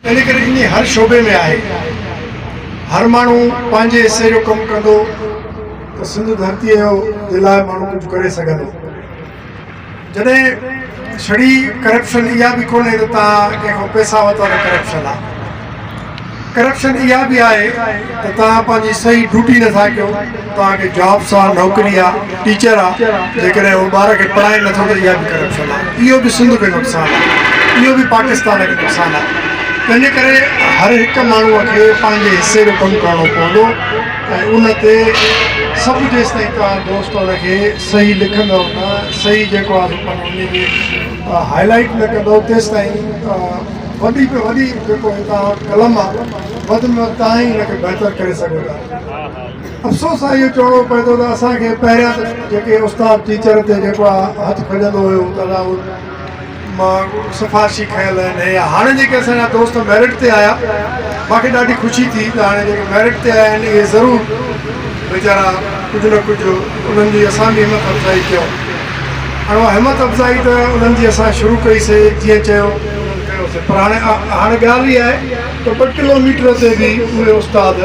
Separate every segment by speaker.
Speaker 1: ان ڪري ائين هر شعبي ۾ آهي. هر ماڻهو پنهنجي حصي جو ڪم ڪندو ته سنڌ ڌرتيء جي لاء ماڻهو ڪجهه ڪري سگهندو. جڏهن ڇڙي ڪرپشن اها به ڪونهي ته توهان ڪنهن کان پئسا ورتا ته ڪرپشن آهي. ڪرپشن اها به آهي ته توهان پنهنجي صحيح ڊيوٽي نٿا ڪيو، توهان کي جابس آ، نوڪري آ، ٽيچر آ، جيڪڏهن هو ٻار کي پڙهائي نٿو ته اها به ڪرپشن آ. اهو به سنڌ کي نقصان آ، اهو به پاڪستان کي نقصان آ. تنهنجي ڪري هر هڪ ماڻهو کي پنهنجي حصي جو ڪم ڪرڻو پوندو ۽ ان تي سڀ جيستائين توهان دوست ان کي صحيح لکندؤ نه، صحيح جيڪو آ سو پنهنجو ان جي هائي لائيٽ نه ڪندؤ تيستائين وڏي ۾ وڏي جيڪو هتان قلم آ وڌ ۾ وڌ توهان ئي ان کي بهتر ڪري سگهو ٿا. افسوس سان اهو چوڻو پئي ٿو ته اسان کي پهريان ته جيڪي استاد ٽيچر تي جيڪو آ هٿ کڄندو هيو ته ادا اهي مان سفارشي کنيل آهن هي هاڻي جيڪي اسان جا دوست ميرٽ تي آيا مانکي ڏاڍي خوشي ٿي ته هاڻي جيڪي ميرٽ تي آيا آهن اهي ضرور ويچارا ڪجهه نه ڪجهه انهن جي اسان به همت افزائي ڪيون هاڻي اها همت افزائي ته انهن جي اسان شروع ڪئي سي جيئن چيو انهن ڪيو سي پر هاڻي هاڻي ڳالهه اها آهي ته ٻه ڪلو ميٽر تي به اهي استاد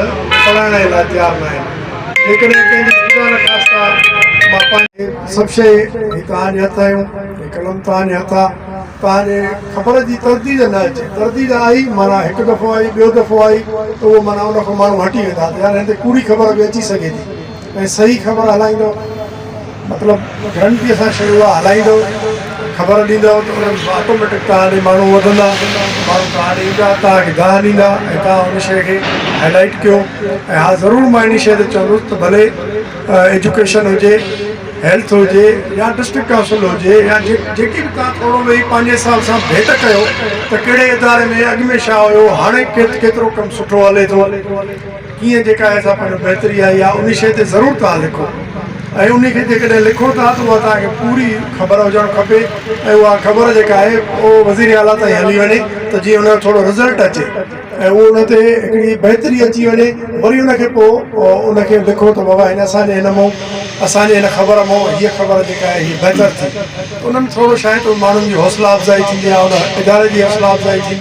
Speaker 1: پڙهائڻ جي لاء تيار نه آهن جيڪڏهن ڪنهن جي خدا نخواسته مان پنهنجي سڀ شيء هي توهان جي هٿ آهيون هي قلم توهان جي هٿ آ توهان جي خبر جي ترديد نه اچي ترديد آئي معنيٰ هڪ دفعو آئي ٻيو دفعو آئي ته اهو معنيٰ ان کان ماڻهو هٽي ويندا ته يار هن تي ڪوڙي خبر به اچي سگهي ٿي ۽ صحيح خبر هلائيندو مطلب گرنٽي سان شيء اها هلائيندو خبر ڏيندو ته ان ۾ آٽوميٽڪ توهان ڏي ماڻهو وڌندا ماڻهو توهان ڏي ايندا توهان کي دانهن ڏيندا ۽ توهان ان شيء کي هائي لائيٽ ڪيو ۽ ها ضرور مان ان شيء تي چوندس ته ڀلي ايجوڪيشن هجي هيلٿ هجي يا ڊسٽرڪٽ ڪائونسل هجي يا جيڪي به توهان ٿورو ويهي پنهنجي حساب سان ڀيٽ ڪيو ته ڪهڙي اداري ۾ اڳ ۾ ڇا هيو هاڻي ڪيترو ڪم سٺو هلي ٿو ڪيئن جيڪا آهي سا پنهنجو بهتري آئي آهي انهي شيء تي ضرور توهان لکو ۽ انهي کي جيڪڏهن لکو ٿا ته اها توهان کي پوري خبر هجڻ کپي ۽ اها خبر جيڪا آهي اهو وزير اعليٰ تائين هلي وڃي ته جيئن ان جو ٿورو رزلٽ اچي ۽ اهو ان تي هڪڙي بهتري اچي وڃي وري ان کي پوء ان کي لکو ته بابا هن اسان جي هن مون اسان جي هن خبر مون هيء خبر جيڪا آهي هيء بهتر ٿي ته ان ۾ ٿورو شايد ماڻهن جي حوصلا افزائي ٿيندي يا ان اداري جي حوصلا افزائي ٿيندي.